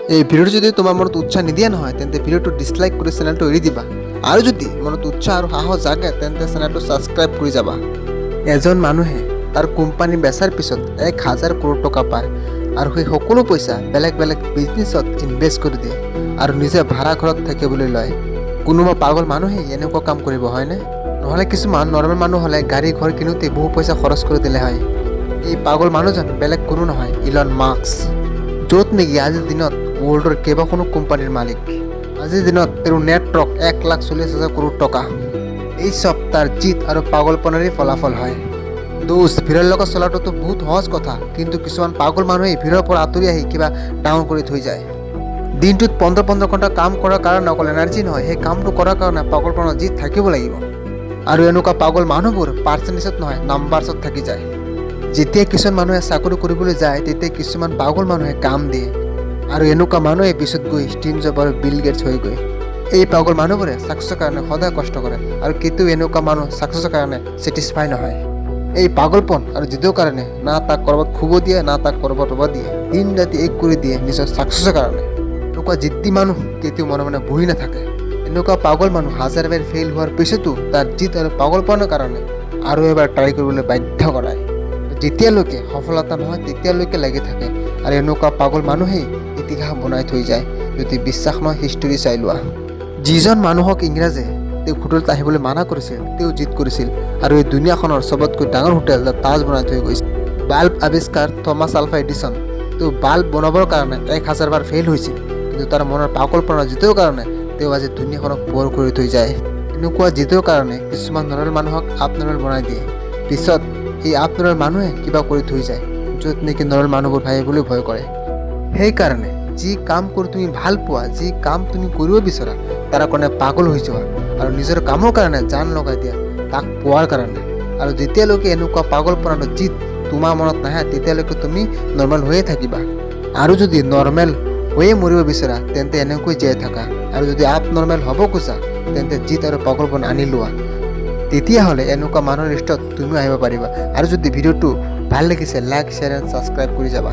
এই ভিডিঅ'টো যদি তোমাৰ মনত উৎসাহ নিদিয়ে নহয়, তেন্তে ভিডিঅ'টো ডিছলাইক কৰি চেনেলটো এৰি দিবা। আৰু যদি মনত উৎসাহ আৰু সাহস জাগে, তেন্তে চেনেলটো ছাবস্ক্ৰাইব কৰি যাবা। এজন মানুহে তাৰ কোম্পানী বেচাৰ পিছত 1000 কৰোৰ টকা পায় আৰু সেই সকলো পইচা বেলেগ বেলেগ বিজনেছত ইনভেষ্ট কৰি দিয়ে আৰু নিজে ভাড়া ঘৰত থাকিবলৈ লয়। কোনোবা পাগল মানুহে এনেকুৱা কাম কৰিব, হয়নে? নহ'লে কিছুমান নৰ্মেল মানুহ হ'লে গাড়ী ঘৰ কিনোতে বহু পইচা খৰচ কৰি দিলে হয়। এই পাগল মানুহজন বেলেগ কোনো নহয়, ইলন মাস্ক, য'ত নেকি আজিৰ দিনত ৱৰ্ল্ডৰ কেইবাখনো কোম্পানীৰ মালিক। আজিৰ দিনত তেওঁৰ নেটৱৰ্থ 1,40,000 কৰোৰ টকা। এই চব তাৰ জিদ আৰু পাগলপনাৰেই ফলাফল হয়। দোস্ত, ভিৰৰ লগত চলাটোতো বহুত সহজ কথা, কিন্তু কিছুমান পাগল মানুহে ভিৰৰ পৰা আঁতৰি আহি কিবা ডাঙৰ কৰি থৈ যায়। দিনটোত 15 15 ঘণ্টা কাম কৰাৰ কাৰণে অকল এনাৰ্জি নহয়, সেই কামটো কৰাৰ কাৰণে পাগলপনা জিদ থাকিব লাগিব। আৰু এনেকুৱা পাগল মানুহবোৰ পাৰ্চেণ্টেজত নহয়, নাম্বাৰছত থাকি যায়। যেতিয়া কিছুমান মানুহে চাকৰি কৰিবলৈ যায়, তেতিয়া কিছুমান পাগল মানুহে কাম দিয়ে আৰু এনেকুৱা মানুহে পিছত গৈ ষ্টিভ জব আৰু বিল গেটছ হৈ গৈ। এই পাগল মানুহবোৰে ছাকচেছৰ কাৰণে সদায় কষ্ট কৰে আৰু কেতিয়াও এনেকুৱা মানুহ ছাকচেছৰ কাৰণে ছেটিছফাই নহয়। এই পাগলপন আৰু জিদৰ কাৰণে না তাক ক'ৰবাত শুব দিয়ে, না তাক ক'ৰবাত ৰ'ব দিয়ে। দিন ৰাতি এক কৰি দিয়ে নিজৰ ছাকচেছৰ কাৰণে। এনেকুৱা জিদ্দি মানুহ কেতিয়াও মনে মনে বহি নাথাকে। এনেকুৱা পাগল মানুহ হাজাৰ বাৰ ফেইল হোৱাৰ পিছতো তাৰ জিদ আৰু পাগলপনৰ কাৰণে আৰু এবাৰ ট্ৰাই কৰিবলৈ বাধ্য কৰায়। যেতিয়ালৈকে সফলতা নহয়, তেতিয়ালৈকে লাগি থাকে। আৰু এনেকুৱা পাগল মানুহেই ইতিহাস বনাই থৈ যায়। যদি বিশ্বাস নহয়, হিষ্টৰী চাই লোৱা। যিজন মানুহক ইংৰাজে তেওঁক হোটেলত আহিবলৈ মানা কৰিছিল, তেওঁ জিদ কৰিছিল আৰু এই দুনীয়াখনৰ চবতকৈ ডাঙৰ হোটেল the তাজ বনাই থৈ গৈছিল। বাল্ব আৱিষ্কাৰ থমাছ আলফা এডিছন, তেওঁ বাল্ব বনাবৰ কাৰণে 1000 বাৰ ফেইল হৈছিল, কিন্তু তাৰ মনৰ পাগলপনা জিদৰ কাৰণে তেওঁ আজি দুনীয়াখনক পোহৰ কৰি থৈ যায়। এনেকুৱা জিদৰ কাৰণে কিছুমান নৰ্মেল মানুহক আবনৰ্মেল বনাই দিয়ে। পিছত এই আবনৰ্মেল মানুহে কিবা কৰি থৈ যায়, য'ত নেকি নৰ্মেল মানুহবোৰ ভাবিবলৈ ভয় কৰে। সেইকাৰণে যি কাম কৰি তুমি ভাল পোৱা, যি কাম তুমি কৰিব বিচৰা, তাৰ কাৰণে পাগল হৈ যোৱা আৰু নিজৰ কামৰ কাৰণে জান লগাই দিয়া তাক পোৱাৰ কাৰণে। আৰু যেতিয়ালৈকে এনেকুৱা পাগলপনাটো জিদ তোমাৰ মনত নাহে, তেতিয়ালৈকে তুমি নৰ্মেল হৈয়ে থাকিবা। আৰু যদি নৰ্মেল হৈয়ে মৰিব বিচৰা, তেন্তে এনেকৈ জীয়াই থাকা। আৰু যদি আব নৰ্মেল হ'ব খোজা, তেন্তে জিদ আৰু পাগলপন আনি লোৱা। তেতিয়াহ'লে এনেকুৱা মানুহৰ লিষ্টত তুমিও আহিব পাৰিবা। আৰু যদি ভিডিঅ'টো ভাল লাগিছে, লাইক, শ্বেয়াৰ এণ্ড ছাবস্ক্ৰাইব কৰি যাবা।